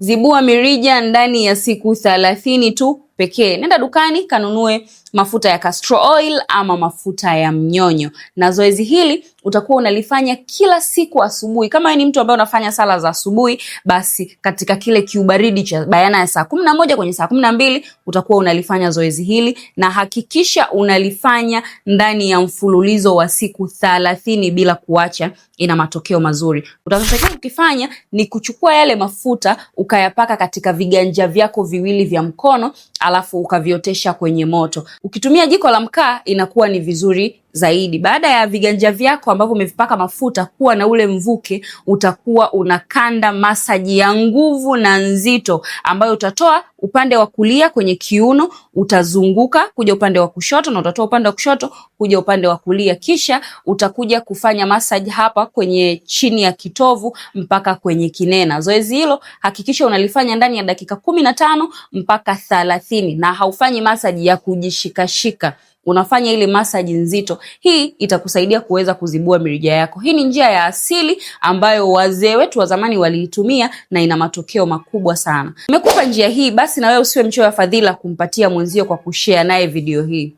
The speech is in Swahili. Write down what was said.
Zibua mirija ndani ya siku 30 tu pekee. Nenda dukani kanunue mafuta ya castor oil ama mafuta ya mnyonyo, na zoezi hili utakuwa unalifanya kila siku asubuhi. Kama wewe ni mtu ambaye unafanya sala za asubuhi, basi katika kile kiubaridi cha bayana ya saa 11 kwenye saa 12 utakuwa unalifanya zoezi hili, na hakikisha unalifanya ndani ya mfululizo wa siku 30 bila kuacha. Ina matokeo mazuri. Utakachotakiwa kukifanya ni kuchukua yale mafuta ukayapaka katika viganja vyako viwili vya mkono, alafu ukaviotesha kwenye moto. Ukitumia jiko la mkaa inakuwa ni vizuri zaidi. Baada ya viganja vyako ambavyo umevipaka mafuta kuwa na ule mvuke, utakuwa unakanda masaji ya nguvu na nzito ambayo utatoa upande wa kulia kwenye kiuno, utazunguka kuja upande wa kushoto, na utatoa upande wa kushoto kuja upande wa kulia, kisha utakuja kufanya masaji hapa kwenye chini ya kitovu mpaka kwenye kinena. Zoezi hilo hakikisha unalifanya ndani ya dakika 15 mpaka 30, na haufanyi masaji ya kujishikashika, unafanya ile masaji nzito. Hii itakusaidia kuweza kuzibua mirija yako. Hii ni njia ya asili ambayo wazee wetu wa zamani waliitumia na ina matokeo makubwa sana. Nimekupa njia hii, basi na wewe usiwe mchoyo wa fadhila kumpatia mwenzio kwa kushare naye video hii.